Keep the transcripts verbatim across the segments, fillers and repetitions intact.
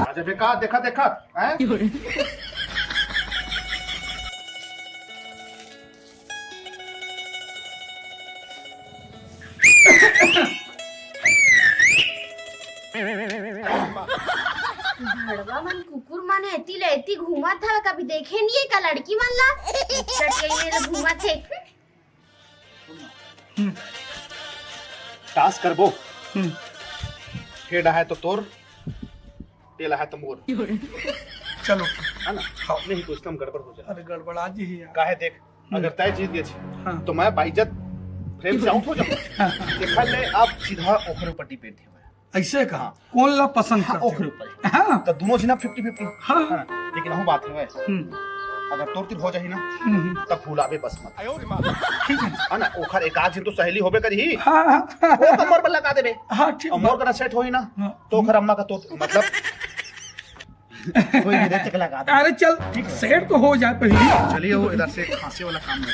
अच्छा, बे का देखा देखा, हैं? भड़वा मन कुकुर मन एती ले एती घूमत हवे, कभी देखे नहीं है का लड़की मन ला? चट गई ले घूमत है। टास्क करबो। हम्म। हेड आहे तो तोर, टेल आहे तो मोर। चलो। है ना? हाँ। नहीं तो इसमें गड़बड़ हो जाए। अरे गड़बड़ा जी ही यार। काहे देख, अगर तय जीत गए हाँ। तो मैं बाइज्जत फ्रेम से आउट हो जाऊंगा। देखा ले, आप सीधा ओखर ऊपर डिपेंड है। ऐसे का? हाँ। कौन ला पसंद हाँ, करते ओखर हो? ऊपर। हाँ। तो दोनों जना फिफ्टी फिफ्टी। हाँ। हाँ, लेकिन हम बात है, हम्म। अगर तोर तीर हो जाही ना, हम्म। तब भुलाबे बस मत। ठीक है। है ना? ओखर एक आध झन तो सहेली होबे करही, हाँ हाँ वो कमर पर लगा देबे। हाँ, ठीक और मोर करा सेट होही ना, हाँ। तो ओखर अम्मा का तो मतलब कोई भी रेचक लगा दे। अरे चल, सेट तो हो जाए पहले। चलिए, वो इधर से खांसी वाला काम नहीं।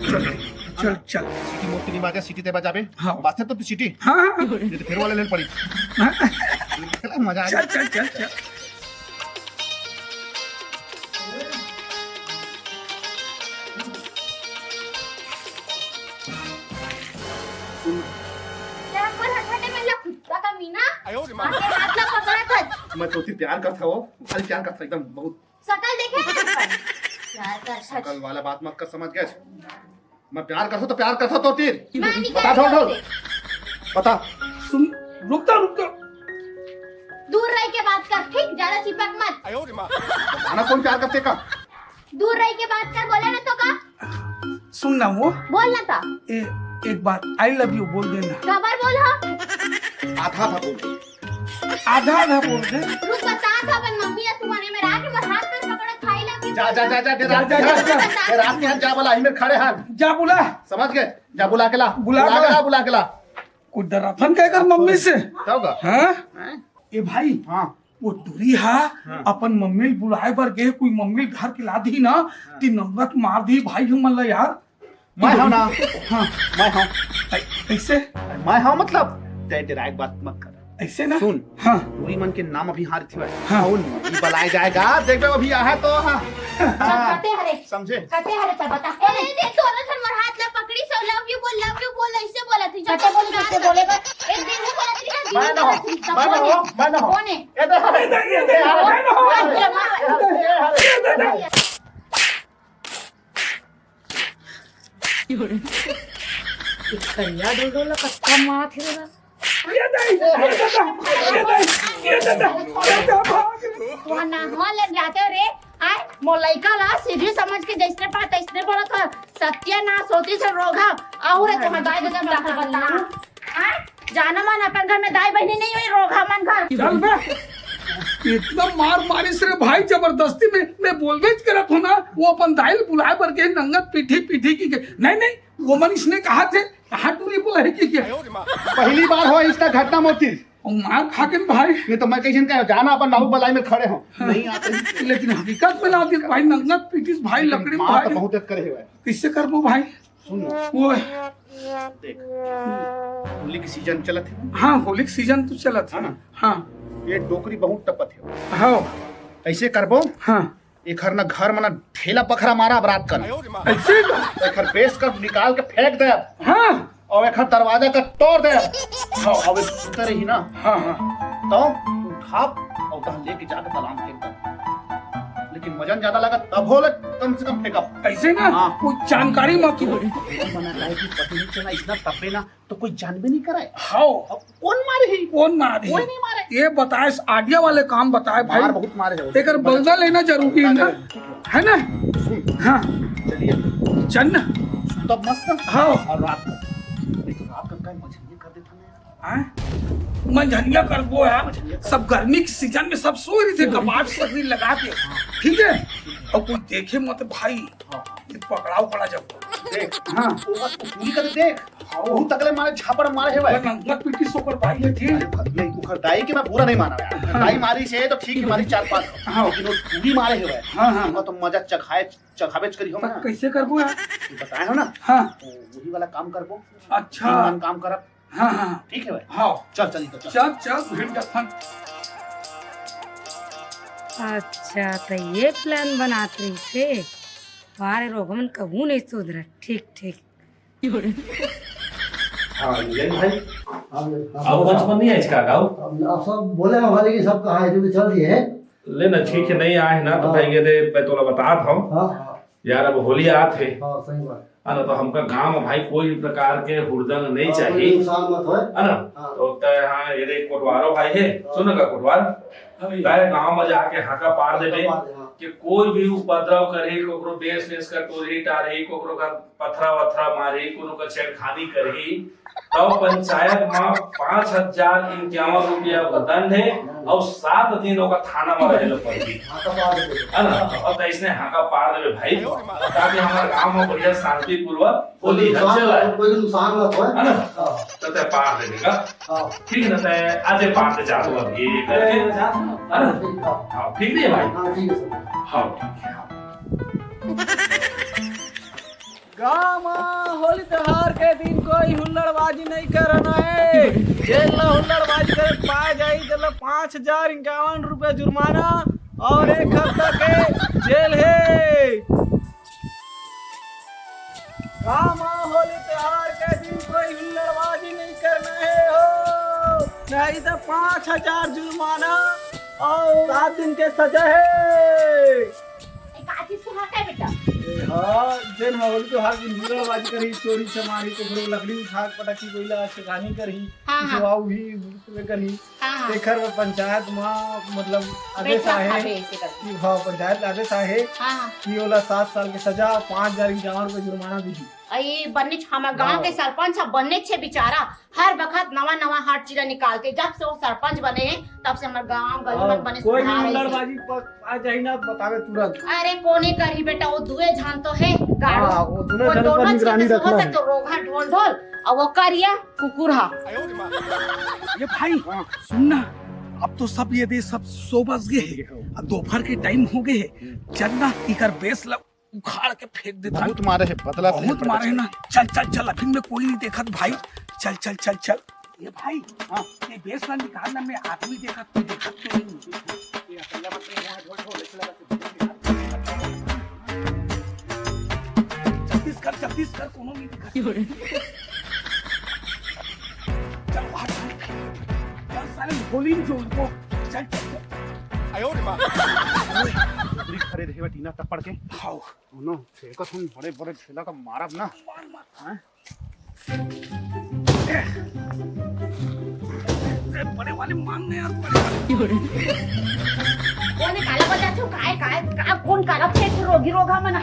चल चल चल। सीटी मोती नहीं बाजे, सीटी ते बजाबे। हाँ। बाजते तो सीटी, हाँ हाँ। नहीं तो फिर वाले ले पड़ी। हाँ। मजा आ चल चल चल चल। क्या पर हथाटे में ला कुत्ता का मीना? आके हाथ ला पकड़ा था। मैं तो प्यार करता हो, खाली प्यार करता एकदम बहुत। सकल देखे ना अपन? प्यार का सच। कल वाला बात मत कर, समझ गए? मैं प्यार करता तो प्यार करता तो तीर। मैं नहीं बता, ढोल, ढोल। बता। सुन, रुक जा रुक जा। दूर रह के बात कर, ठीक? ज्यादा चिपक मत। बता ना, कौन प्यार करते का? दूर रह के बात कर, बोले ना तो का? सुन ना वो, बोल ना था। ए, एक बात, आई लव यू बोल देना। कबर बोल हो। आधा आधा बोल। आधा आधा बोल दे। रुक, बता था अपन मम्मी या तुम्हारे में रात में हाथ पर पकड़े खाई लग जा जा जा जा, डरा जा, जा, जा। डरा के हम जा बोला, ही में खड़े हैं। जा बुला। समझ गए? जा बुला के ला। बुला बुला के के ला। ला, बुला के ला। कुछ डराथन का कर मम्मी से? तब का? हाँ। ए भाई, हाँ। वो टूरी हा, हाँ। अपन मम्मी ल बुलाए बर गे, कोई मम्मी ल घर के ला दी ना, ती नंगत मार दी भाई हमन ला यार। मैं हूं ना। हाँ। मैं हूं। ऐ-, ऐसे? मैं हूं मतलब, तय डराए के बात मत कर। ऐसे ना? सुन। हाँ। टूरी मन के नाम अभी हार थी भाई। हाँ। कौन? ये बलाए जाएगा, देख लो अभी आया तो हाँ। हाँ। कते हरे? समझे? कते हरे तब बता। ए, देख, तोरा सन मोर हाथ ला पकड़ी सो, love you बोल, love you बोल, ऐसे बोला तू। कते बोले, कते बोले बस। एक दिन वो बोला तेरी मैं ना हूं, मैं ना हूं, मैं ना हूं। कौन है? ये दे, ये दे, ये दे, ये दे, ये दे, ये दे। करिया डोडो ला कत्ता मार थे रे। वहाँ ना हो ले जाते रे। आए, मोर लइका ला सीधी समझ के जैसने पाए तैसने बोलत हो। सत्यानाश होती से रोगा। और तुम्हारे दाई का जब लाता बदला। आए, जाना मन अपन घर में दाई बहिनी नहीं हुई, रोगा मन घर। चल बे। इतना मार मारिस रे भाई, जबरदस्ती में मैं बोलबे च करत हूँ ना, वो अपन दाई ल बुलाए बर के नंगत पीठी पीठी की के। नहीं नहीं, वो मन इसने कहा थे, कहा टूरी बोला है कि क्या? पहली बार हो इसका घटना मोती। और मार खा के भाई। नहीं तो मैं कहीं का जाना अपन बाबू बलाई में खड़े हो। नहीं आते। लेकिन हकीकत में ना आती भाई, नंगत पीटिस भाई, लकड़ी में मार तो भाई। बहुत कर हुए। कैसे करबो भाई? सुन, वो देख, होली की सीजन चलत है हाँ, होली के सीजन तो चलत है है। ना? हाँ। ये डोकरी बहुत टपत है। हाँ। कैसे करबो? हाँ। एखर न घर में न ठेला पखरा मारा बरात कर। ऐसे का? एखर बेस कर निकाल के फेंक दे। हाँ। और एखर दरवाजा का तोड़ दे। हाँ, अब सुते रही ना। हाँ हाँ। तो उठा और तहाँ लेके जाके दलान फेंक दे। लेकिन वजन ज्यादा लगा तब हो ले, कम से कम फेंकब। ऐसे ना? हाँ। कोई जानकारी मत हो। मना रहे कि पता नहीं चला, इसना तपे ना तो कोई जान भी नहीं करे। हाओ। अब कौन मारे ही? कौन मारे? कोई नहीं मारे। ये बताए, आइडिया वाले काम बताए भाई। मार बहुत मारे है। एकर बदला लेना जरूरी है ना, है ना? सुन, हाँ। चलिए। चल ना। सुतब मस्त। हाँ। और रात को, नहीं तो रात का काम मछली कर देता ना यार। हाँ? मंझनिया करबो यार, सब गर्मी के सीजन में सब सोए रही थे कपाट सकरी लगा के, ठीक है? और कोई देखे मत भाई, ये पकड़ाओ पड़ा जब। देख, हाँ। वो बात को पूरी कर देख। बहुत तगले मारे, झापड़ मारे है भाई। नंगत पीटी सोकर भाई है, ठीक? अरे, नहीं, उखर दाई के मैं बुरा नहीं माना यार। दाई मारी से तो ठीक है, मारी चार पांच। हाँ। लेकिन वो पूरी मारे है भाई। हाँ, हाँ। उनका तो मजा चखाए, चखाबेच करी हो ना। कैसे करबो यार? तू बताए हो ना? हाँ। तो वही वाला काम करबो। अच्छा। तीन मन काम करब। हाँ हाँ। ठीक है भाई। हाँ। चल, चल, चल। चल चल, घंटा खान। अच्छा, त ये plan बनात रहिस हे। वाह रे, रोगमन कभू नहीं सुधरय। ठीक, ठीक। हाँ, जैन भाई। हाँ, हाँ, अब पंच मन नहीं आइस का गाँव? अब, अब सब बोले हमारे कि सब कहाँ है, जो चल दिए हैं। ले ना, ठीक है, नहीं आए ना, तो हाँ। भाई ये दे, मैं तोला बतात हूँ। हाँ, हाँ। यार, अब होली आत हे। हाँ, सही बात। है ना, तो हमका गांव में भाई कोई भी प्रकार के हुड़दंग नहीं हाँ, चाहिए। कोई नुकसान मत होए। है ना? हाँ। तो तय हाँ, ये देख कोटवारो भाई है, हाँ। सुन ना कोटवार, हाँ भैया। तय गांव में जाके हाका पार हाका देबे पार दे, हाँ। कि कोई भी उपद्रव करही, कोकरो बेस नेस का टोरही टारही, कोकरो का पथरा वथरा मारही, कोनो का छेड़खानी करही, तो पंचायत में पाँच हजार इक्यावन रुपया का दंड है और सात दिन ओका थाना में रहे ला पड़ही। हाका पार दे। है ना? और तो इसने हाका पार देबे भाई, ताकि हमारे गांव में बढ़िया शांतिपूर्वक होली कोई नुकसान चला है। कोई नुकसान ना होए। है ना? हाँ। तो तय पार देबे का। हाँ। ठीक है ना, तय आज पार दे जा तू अब ये करके। है ना? हाँ, ठीक है भाई? हाँ, ठीक है सर। हाँ, ठीक है। गाँव म होली त्योहार के दिन कोई हुल्लड़बाजी नहीं करना है। जेन ला हुल्लड़बाजी करे पाए जाही, तेला पाँच हजार इक्यावन रुपया जुर्माना और एक हफ्ता के जेल है। गाँव म होली त्योहार के दिन कोई हुल्लड़बाजी नहीं करना है हो, नहीं तो पाँच हजार जुर्माना और सात दिन के सजा है। ए, का चीज के हाथ है बेटा? ए, हाँ, जेन ह होली त्योहार के दिन हुल्लड़बाजी करही, चोरी चमारी, कोकरो लकड़ी उठा के पटाखी कोइला छेड़खानी करही, हाँ, हाँ। पिछवा उही उसमें करही। हाँ, हाँ। तेखर बर पंचायत म मतलब आदेश बेटा आहे खाबे ऐसे करके। कि हाँ, पंचायत के आदेश आहे हाँ, हाँ। कि ओला सात साल के सजा, पाँच हजार इक्यावन रुपया जुर्माना दीही। अई बन्नेच हमर गांव हाँ। के सरपंच ह बन्नेच हे बेचारा, हर बखत नवा नवा हर चीज निकालथे। जब से वो सरपंच बने हे तब से हमर गांव गली हाँ, मन बने कोई भी सुधार हे। हुल्लड़बाजी प-, आ जाही ना बतावे तुरंत। अरे कोने करही बेटा, वो दुए झन तो हे गाड़ू। हाँ, वो दुए वो झन दोनों पर निगरानी झन से हो रखना सकथे, है। रोगहा ढोल ढोल और वो करिया कुकुर हा। ये भाई हाँ। सुन ना, अब तो सब ये दे सब सो बस गए हैं, अब दोपहर के टाइम हो गए है, चल ना इकर बेस ल उखाड़ के फेंक देथन। बहुत मारे हे, पतला से बहुत पड़ मारे गया। ना। चल, चल, चल, अभी में कोई नहीं देखत भाई। चल, चल, चल, चल। ये भाई, हाँ। ये बेस ला निकाल ना, मैं आदमी देखत, कोई देखत तो नहीं। ये अकेला बच्चा यहाँ ढोल ढोल ऐसे लगा के जल्दी कर, जल्दी कर, कोनो नहीं देखत। चल, भाग, भाग। चल, साले, गोली नहीं जो उनको। चल, चल, चल। आयो रे माँ। ओए, पूरी खड़े रहे टीना तक पड़ के। हाओ। कोनो फेंकत हन बड़े बड़े झेला का मारब ना। मार, मार। हैं? ए, बड़े वाले मार ने यार, बड़े वाले। कोने काला बजाथे हो? काय, काय, का, कोन काला फेंक रोगी रोगा मन?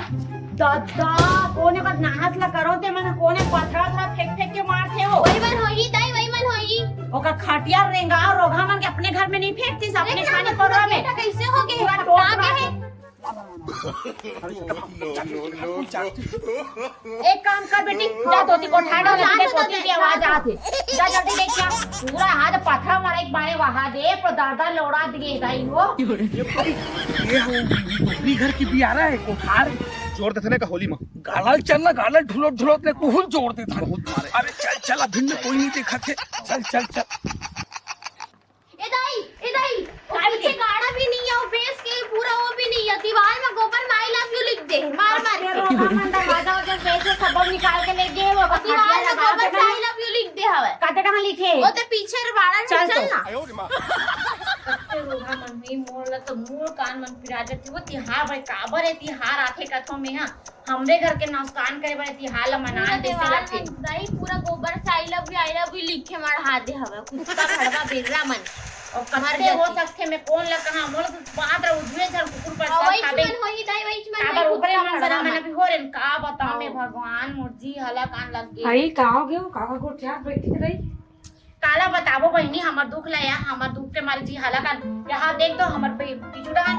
ददा, कोने का नाहस ला करो ते मन, कोने पथरा वथरा फेंक फेंक के मारथे हो? वही मन होही, दाई, वही मन होही। ओकर खटिया रेंगा रोगा मन के अपने घर में नहीं फेंकतीस, अपने लेकिन खाने हम परोरा में। बेटा कैसे हो गए? पूरा टोट रहा है। एक काम कर बेटी, जा धोती को उठा डाल, अपने पोती की आवाज आत हे। जा जल्दी लेके आ। पूरा हाथ पथरा मारे एक बारे वहा दे, पर दादा लौड़ा दिए दाई हो। ये भाई, ये हो, ये डोकरी घर की भी आ रहा है, कोठार। जोर देथे ना का होली में। गाला चल ना, गाला ढुलत ढुलत ने कुहुल जोर देथे। बहुत मारे। अरे चल, चल, अभी में कोई नहीं देखा थे। चल, चल, चल। ए दाई, ए दाई, ओ पीछे गाड़ा भी नहीं है, वो बेस के पूरा वो भी नहीं है। दीवार में गोबर में I love you लिख दे, मार मार के। रोगा मन दरवाजा वजा बेस से सब निकाल के ले गए, वो दीवार में गोबर से I love you लिख दे हवे। काते कहाँ लिखे? वो तो पीछे रे बाड़ा में चल चल तो। ना। कत्ते रोगा मन हुई, मोर ला तो मूड़ कान मन पिरा जाती। वो तिहार भाई काबर है, तिहार आथे कथो में हा। हमरे घर के नुकसान करे बर तिहार ला मनाए पूरा देसे देवाल लगथे। में दाई पूरा गोबर से I love you, I love you लिखे मढ़ा दे हवे। कुत्ता भड़वा बेर्रा मन। और मर कत्ते हो जाथे। सकथे में कोन ला कहा, मोला तो बात रहा उजमे झन कुकुर पर हाँ, सब वही खाबे। मन होही दाई, वही मन काबर होही, ओकरे कुत्ता मन सरा भड़वा मन मन। अभी हो रे, का बताओ मैं हाँ। भगवान, मोर जी हला कान लग गे। आई, का हो गयो? काका गोठियात बैठी रही? काला बताबो बहिनी, हमर दुख ला या, हमर दुख के मारे जी हालाकान। यहाँ देख तो हमर पे-, पीछू डाहन,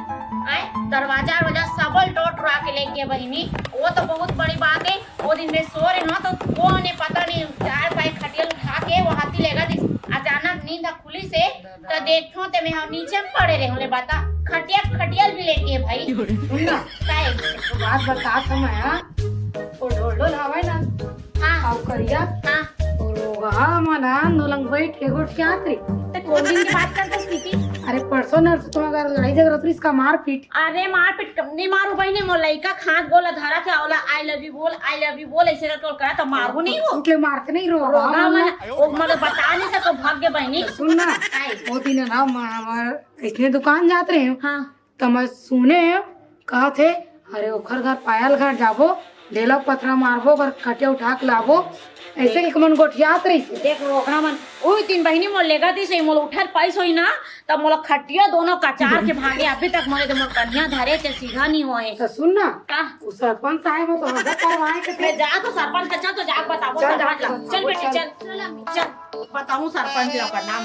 आए, दरवाजा वरवाजा सबल टोट टुरा के लेके बहिनी। वो तो बहुत बड़ी बात है। वो दिन में सो रहे हो तो कोने पता नहीं, चार पाए खटियल उठा के वो हाथी लेगा दिस। अचानक नींद खुली से तो देखो ते में हम नीचे में पड़े रहे होले बाता। खटिया, खटियल भी लेके भाई। सुन ना, काय? तो बात बता समय, हाँ? वो ढोल ढोल हवाए ना। हाँ। अउ करिया? हाँ। अउ रोगहा मन ह नोलंग बैठ के गोठ के आत रही। ते कोन दिन के बात करत हस, दीदी? अरे, परसों नरसों तुम्हार घर लड़ाई झगड़ा होत रहिस का, मारपीट? अरे मारपीट क-, नहीं मारू बहिनी, मोर लइका के हाथ गोड़ ला धरा के ओला "I love you" बोल, "I love you" बोल, ऐसे करके ओला करा त मारू नहीं हो। उठले मारते नहीं रो, रोगा मन, ओ मतलब बता नहीं सको, भाग गे बहिनी। सुन ना, काय? वो दिन ना, मैं, हमार इसने दुकान जात रहे हूँ, हाँ। त मैं सुने हूँ, कहा थे, "अरे ओखर घर पायल घर जाबो, ढेला पथरा मारबो, ओकर खटिया उठा के लाबो।" ऐसे एक मन गोठियात रहिस। देख रोगहा मन, ओही दिन बहिनी मोर लेगा दिस, मोला उठर पाइस होई ना, तब मोला खटिया दोनों कचार के भागे। अभी तक मोरे दे मोर कन्हिया धरे ते सीधा नहीं होए। तो सुन ना, का? वो सरपंच साहब हो तो हमें करवाए के मैं थे। जा तो सरपंच के, चल तो जा बताबो चल, सरपंच ला। चल, चल बेटी, चल। चल। चल, बताऊं सरपंच ला ओकर नाम।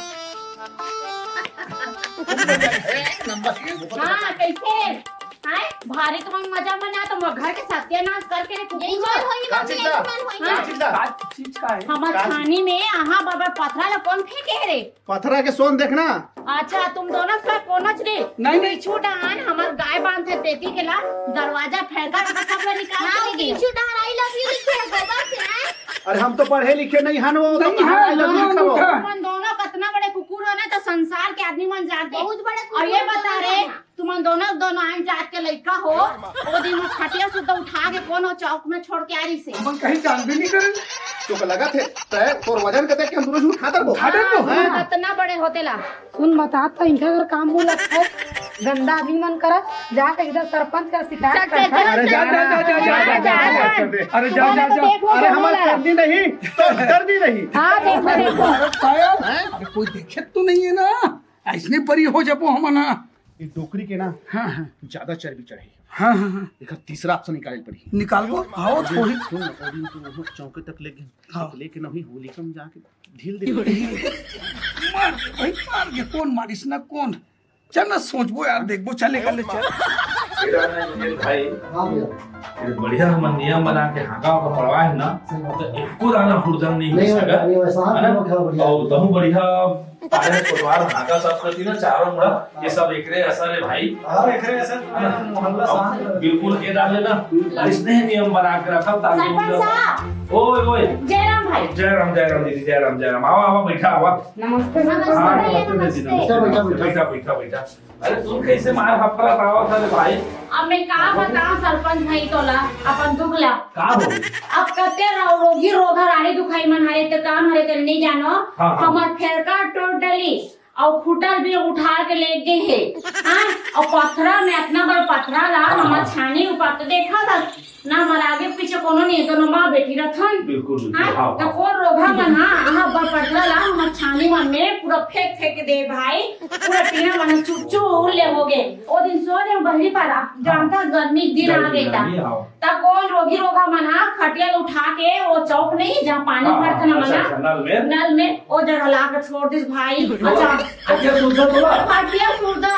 हाँ, कैसे? हैं? भारी तुम्हार मजा मना तो मोर घर के सत्यानाश करके रे कुकुर। यही चल होई का बाबू, चीज यही का? मन होई हाँ। ना। का चीज का? का चीज का है? हमर का चीज? छानी में आहा बाबा पथरा ला कौन फेंके रे? पथरा के सोन देखना। अच्छा, तुम दोनों का कोनच रे? नहीं, नहीं। पीछू डाहन हमर गाय बांध है तेती के ला, दरवाजा फेंका के सब ला निकाल हाँ, के दे। पीछू डाहन "I love you" लिखे है गोबर से, हैं? अरे हम तो पढ़े लिखे नहीं हन, वो तो नहीं, कहाँ हाँ, I love you दोनों लिखा हो? अंगूठा। तुमन दोनों कतना बड़े कुकुर हो ना, तो संसार के आदमी मन जानते। बहुत बड़े और ये कुकुर बता हो रे, ना। तुमन दोनों, दोनों आन जात के लइका हो, ओ दिन वो खटिया सुद्धा उठा के कौन वो चौक में छोड़ के आ रही से। हमन कहीं जान भी नहीं करे। तो का लगत है, तय तोर वजन के देख के हम दोनों झूठ खा डरबो। खा डरबो। हाँ। कतना बड़े होते ला। सुन बता, तो इनका अगर काम बोला है, गंदा आदमी मन करा, जाके इधर सरपंच का शिकायत चल, चल, करता है। चल, अरे जा, जा, जा, जा, जा, जा, जा, जा, जा। अरे जा, जा, जा। अरे हमारे करनी नहीं, तो करनी नहीं। हाँ, देखो, देखो। अरे पायल, अरे कोई देखे तो नहीं है ना? ऐसने परी हो जाबो हमन हा। ये डोकरी के ना हाँ, हाँ। ज्यादा चर्बी चढ़े। हाँ, हाँ, हाँ। एकर तीसरा option निकाले पड़ी। निकालबो, आओ थोड़ी। सुन ना, और इनको वो चौके तक ले गए। हाँ। लेके ना हुई होली कम जाके ढील दे। मार दे भाई, मार दे। कौन मारिस ना कौन? चल ना सोचबो यार, देखबो, चल एकर ले चल। बेटा ना इंजीनियर भाई, हाँ भैया। ये बढ़िया हमन नियम बना के हाँका वाका पड़वा है ना, सही बात तो है। एको दाना हुड़दंग नहीं नहीं हो होई सका। नहीं, वैसा है ना? नहीं हो, क्या बढ़िया। और तहु बढ़िया पायस कोटवार, हाँका सब करती ना, चारों मुड़ा, ये सब एकरे असर है भाई। हाँ, एकरे असर है ना? मोहल्ला अब शांत कर दे। बिल्कुल के डाल लेना। हम्म। इसने नियम बना के रखा ताकि सरपंच साहब। ओए, ओए। जय राम भाई। जय राम, जय राम दीदी, जय राम, जय राम। आवा, आवा, बैठा, आवा। नमस्ते, नमस्ते। हाँ, नमस्ते, नमस्ते। बैठा, बैठा, बैठा। बैठा, बैठा, बैठा। अरे, तू कैसे मार हफरत आवत है रे भाई? अब मैं का बताऊं सरपंच भाई तोला, अपन दुख ला। का हो? अब कते रहो, रोगी रोगा रानी दुखाई मन हरे, ते काम हरे, ते नहीं जानो। हाँ, हाँ। हमर फेरका टोट डली। अउ खूटा भी उठा के ले गे हे। हाँ? अउ पथरा में अतना बड़ पथरा ला, हाँ, हमर हाँ। छानी ऊपर तो देखा था, ना हमर आगे पीछे कोनो नहीं, दोनों माँ बेटी रथन। बिल्कुल, बिल्कुल, हाँ? हाँ, तो हाँ। कौन रोगा मन, हाँ, हाँ, बड़ पथरा ला, हमर छानी मन में पूरा फेंक फेंक दे भाई, पूरा टीना मन चुर चुर ले हो गए। ओ दिन सो रहे बहरी पारा, जानता गर्मी के दिन आ गई था। गर्मी, हाँ। त कौन रोगी रोगा मन हा खटिया ल उठा के वो चौक नहीं जहाँ पानी हाँ, भरथे ना अच्छा, मना, अच्छा, नल में। नल में वो जगह ला के छोड़ दिस भाई। अच्छा, खटिया सुद्धा तोला? खटिया सुद्धा।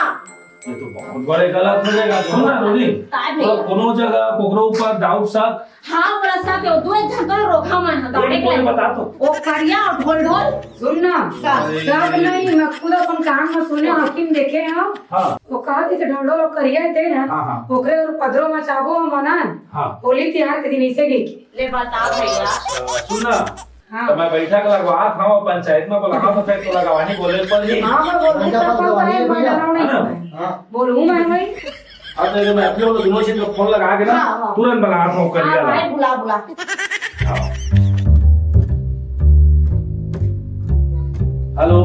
ये तो बहुत बड़े गलत हो जाएगा। सुन ना रोनी, काय भाई? तो कोनो जगह कोकरो ऊपर डाउट शक? हाँ, बड़ा शक है। दो एक झन तो रोगा मन हा, कौन, गाड़ी कौन के बता तो? वो करिया और ढोल ढोल। सुन ना, का? अरे। शक नहीं, मैं खुद अपन कान में सुने, आँखी में देखे हूँ। हाँ। वो कहा थी, ढोल ढोल करिया थे ना, हाँ, हाँ। ओकरे और पदरो मचाबो हम अनन। हाँ। होली तिहार के दिन इसे गई के। ले बता भैया। अच्छा, सुन ना, हाँ। तो मैं बैठक लगवात हूँ पंचायत में, बोला हाँ, तो फिर तो लगवानी बोले पर ही। हाँ, मैं बोलूँ, सरपंच साहब, मैं डराऊँ नहीं है ना? इसमें। हाँ। बोलूँ मैं भाई। अब तो मैं अपने वो दोनों से जो फोन लगा के ना, हाँ, हाँ। तुरंत बना रहा हूँ, कर हाँ, दिया भाई, ना। बुला, बुला। हाँ। हेलो।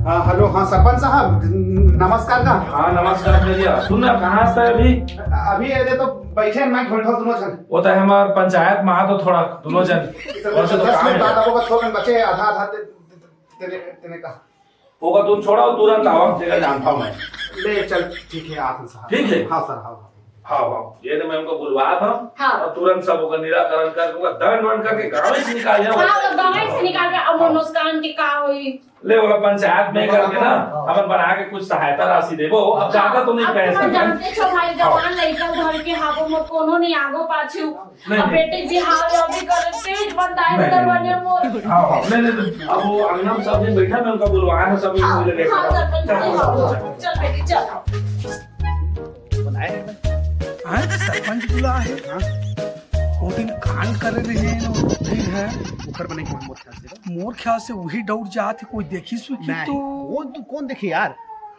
हाँ, हेलो, हाँ, सरपंच साहब, न-, नमस्कार का। हाँ, नमस्कार भैया। सुन ना, कहाँ से अभी? अभी ये दे तो बैठे हैं, मैं ढोल ढोल दोनों जन। वो तो है हमारे पंचायत में, आ तो थोड़ा दोनों जन। तो वैसे तो दस काम मिनट है। बाद आपको थोड़ा बचे, आधा, आधा दे, दे, दे, देने, देने का। ओकर तुम छोड़ो, तुरंत आओ, तेरा जानता हूँ मैं। ले चल, ठीक है, आसन साहब। ठीक है। हाँ सर, हाँ, हाँ। हाँ, हाँ, ये तो मैं उनको बुलवा था। हाँ। और तुरंत सब ओकर निराकरण कर, ओकर दंड वंड करके गाँव से निकाल जाओ। हाँ, तो गाँव से निकाल के अब हाँ। नुकसान के का होई? ले, ओला पंचायत में हाँ, करके ना, हाँ। अपन बना के कुछ सहायता राशि देबो। अब हाँ, ज्यादा तो नहीं अब कह तुम सकते। जानते छो भाई, हाँ। जवान लड़का घर के हागो मोर कोनो नहीं आगो पाछू। नहीं, अब नहीं। बेटी जी हाल अभी कर तेज बताए नहीं, नहीं, दरवाजे नहीं। मोर। हाँ, हाँ, नहीं, नहीं, नहीं। अब वो अंगना में सब दिन बैठा, मैं उनका बुलवाया है, सब हाँ, लोग मिले हाँ, बैठा। सरपंच चल, साहब, चल, हाँ, चल। चल बेटी, चल। हाँ, सरपंच बुला है। हाँ। वो दिन कांड करे रहे हैं, वो दिन है। ओकर बने कोई मोर ख्याल से। मोर ख्याल से वही डाउट जात है, कोई देखी सुखी नहीं, तो। कौन तू, कौन देखी यार?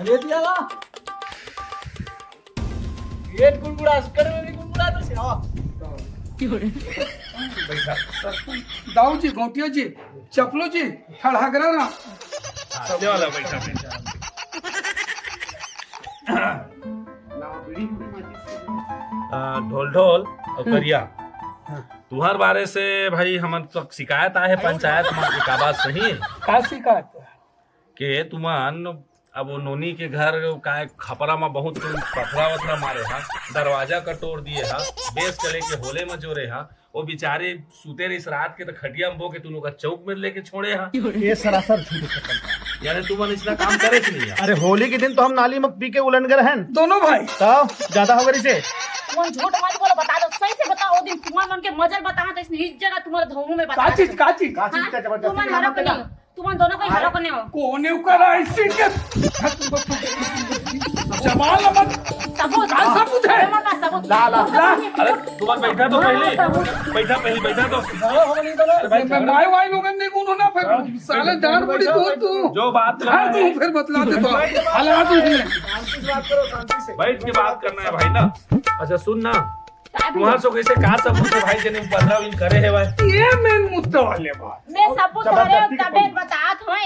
अरे दिया ला। पेट गुड़गुड़ा, अस्कर में भी गुड़गुड़ा तो सियावा। बैठा। दाऊ जी, गौंटिया जी, चपलो जी, हड़हगरा ना। हाँ, ये वाला बैठा, बैठा। आ, ढोल ढोल और करिया। हाँ। तुम्हार बारे से भाई हमन तो शिकायत आए है पंचायत में, का बात सही है? का शिकायत? के तुमन अब वो नोनी के घर का खपरा में बहुत तुम पथरा वथरा मारे हा, दरवाजा का तोड़ दिए हा, बेस के लेके होले में जोरे हा, वो बेचारे सुते रहिस रात के तो खटिया में बो के तुम ओकर चौक में लेके छोड़े हा। ये सरासर झूठ है सरपंच साहब। यानी तुमन इसना काम करे च नहीं है। अरे होली के दिन तो हम नाली में पी के उलन गए हैं। दोनों भाई। तो ज्यादा हो गई से। तुमन झूठ मत बोलो, बता दो, सही से बताओ। वो दिन तुमन मन के मजल बताओ तो इसने इस जगह तुम्हारे धोमू में बता का चीज, दो। का चीज? का चीज हाँ? का जबरदस्ती तुमन नाम हरक करना? नहीं। तुमन दोनों को ही हरक नहीं हो। कोने उकर ऐसी के जमाल मत। सबूत। का सबूत है? प्रेमा का सबूत। ला, ला, ला। अरे, तुमन बैठा तो पहले। बैठा पहले, बैठा तो। अरे भाई, मैं माय वाई लोगन नहीं कौन होना फिर। साले जान पड़ी तू, तू। जो बात हाँ, तू फिर बतला दे तो। हला दे। शांति से बात करो, शांति से। बैठ के बात करना है भाई ना। अच्छा सुन ना, तुम्हार सो कैसे का सबूत है भाई, जेने उपद्रव इन करे है भाई? ये मेन मुद्दा वाले बात। मैं सबूत धरे हूँ, तबे बतात हूँ।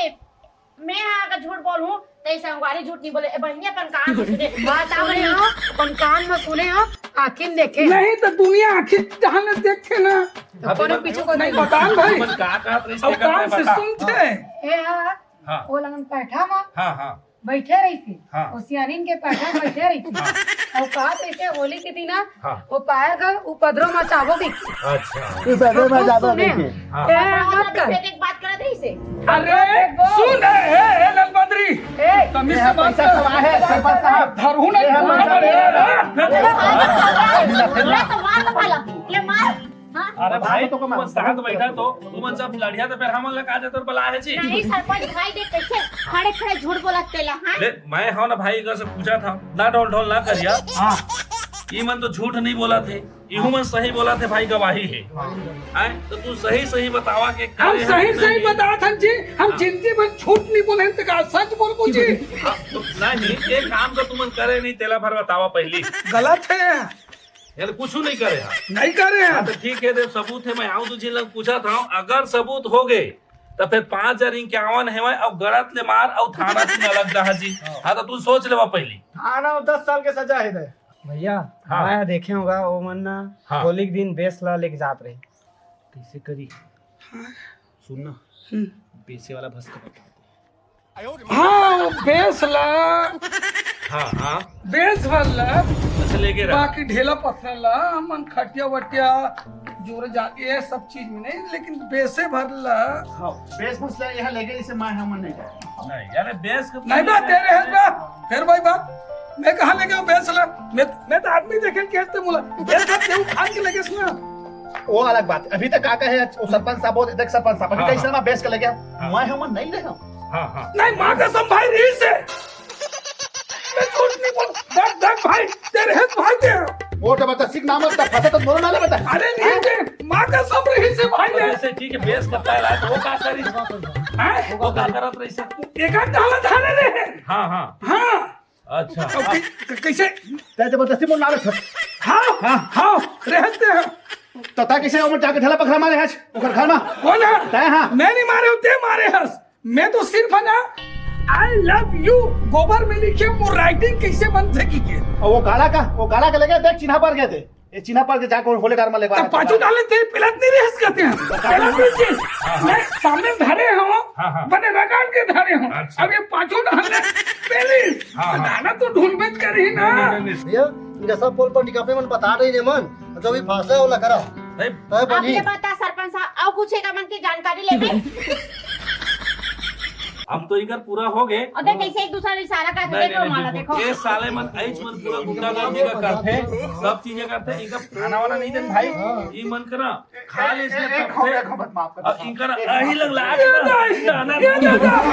मैं हाँ अगर झूठ बोलूँ, तो ये संगवारी झूठ नहीं बोले। ए, बहिनी अपन कान में सुने। बात आ रही हो, अपन कान में सुने हो, आँखिन देखे। नहीं तो दुनिया आँखिन जहाँ ने देखे ना। तो कोनो पीछू को नहीं, बतान भाई। अपन का कहत रहिस, अब कान से सुनते हैं। ए, हाँ, हाँ। वो लगन बैठा मा। हाँ, हाँ। बैठे रहिथे। हाँ। वो सियानिन के पाछा बैठे रहिथे। हाँ। अउ का कहिथे होली के दिन हाँ। वो पायर का उपद्रव मचाबो कहिथे। अच्छा। उपद्रव मचाबो कहिथे। हाँ। ए, मत कर। एक बात करत रहिसे। अरे, सुन, ए, ए, ए, ललबद्री। ए। तमीज से बात कर। सरपंच साहब। धरहू ना। ए, हम सरपंच साहब। ले तो मार तो भाला, ले मार। हाँ? अरे भाई, तो तुमन शांत बैठा तो, तुमन सब लड़िया तो फिर हमन ला का जातर बला है जी। नहीं सरपंच भाई, देख कैसे खड़े खड़े झूठ बोलत तेला, हाँ? ले, मैं हूं ना भाई, इधर से पूछा था, ना ढोल ढोल ना करिया। हाँ। ई मन तो झूठ नहीं बोला थे, इहू मन सही बोला थे भाई, गवाही है। हाँ। हैं? तो तू सही सही बतावा के हम करे सही है कि सही नहीं? बतात हन जी, हम हाँ। जिंदगी भर झूठ नहीं बोले हैं, तो का सच बोलबो जी? हाँ, तो नहीं, एक काम तो तुमन करे नहीं, तेला भर बतावा पहली। गलत है। यार कुछ नहीं करे हा। नहीं करे हा। हाँ, तो ठीक है, देव सबूत है, मैं आऊं तुझे लग पूछा था, अगर सबूत हो गए तो फिर पाँच हजार इक्यावन है और गलत ले मार और थाना तू न लग रहा जी। हाँ, तो तू सोच लेवा पहली। थाना और दस साल के सजा है दे। भैया, हाँ। मैं देखे होगा वो मन ना हाँ। होली के दिन बेस ला लेके जात रहे। कैसे करी? सुन ना, हम्म। बेसे वाला भस के बता दे। हाँ, वो बेस ला। हाँ, हाँ। बेस भर ला। अच्छा, लेके रहा। बाकी ढेला पथरा ला, हमन खटिया वटिया जोरे जा, ये सब चीज में नहीं, लेकिन बेसे भर ला। हाँ, बेस भर ला, यहाँ लेके इसे माय हमन नहीं जाए। नहीं, यार, बेस के नहीं बात, तेरे हंस बा। फिर भाई बात, मैं कहाँ लेके आऊँ बेस ला? मैं, मैं तो आदमी देखे कैसे मुला। बेस का तेरे उठान के लेके सुना। वो अलग बात। अभी तक का कहे वो सरपंच साहब, वो देख सरपंच साहब, अभी हाँ, कहीं हाँ। से मैं बेस के लेके आऊँ। हाँ। मैं हमन नहीं ले आऊँ। हाँ, हाँ। नहीं, माँ कसम भाई, रही से। मैं झूठ नहीं बोल। देख, देख भाई, तेरे हैं भाई तेरे। वो जबरदस्ती नाम है, फंसा तो बोलो ना ले बेटा। अरे नहीं हैं? दे, माँ कसम रही से भाई तो ले। ऐसे ठीक है, बेस करता है, तो वो का करी? हैं? वो का करत रही से? एक आध डाला था ना रे। हाँ, हाँ। हाँ। अच्छा। तो कै-, कैसे? ते जबरदस्ती बोल ना रे। हाँ, हाँ। हाँ, रहते हैं। तो ता कैसे उमर जाके ढेला पखरा मारे हस? ओकर घर में? कौन है? तै हाँ। मैं नहीं मारे हूँ, ते मारे हस। मैं तो सिर्फ है ना, I love you गोबर में लिखे मोर राइटिंग कैसे बन सकी के? और वो गाला का, वो गाला का लगे देख चिन्हा पर गए थे। ये चिन्हा पर के जाके होले डार में लेवा तब है। पाछू डाले थे, पिलत नहीं रहस कहते हैं। पिलत नहीं थे। हाँ, हाँ। मैं सामने धरे हूँ, हाँ, हाँ। बने रगाड़ के धरे हूँ। अच्छा। अब ये पाछू डाले, पहले हाँ, हाँ। गाना तो ढूंढ में कर ही ना। नहीं, नहीं, नहीं। भैया, इनका सब पोल पर निकापे मन बता रही ने मन, जो भी फासला होला करा। नहीं। तय बनी। आपके बता सरपंच साहब, और कुछ एक मन की जानकारी लेबे? अब तो इकर पूरा हो गए। अबे कैसे एक दूसरा इशारा करके नहीं, देखो नहीं, माला नहीं, देखो। ये साले मन ऐच मन पूरा गुंडागर्दी का करथे, सब चीजें करथे, इनका खाना वाला नहीं देन भाई, ई मन करा खाली इसने एक हो, एक हो, बस माफ कर और दो। इनका अही लग लाग ना, ना, ना,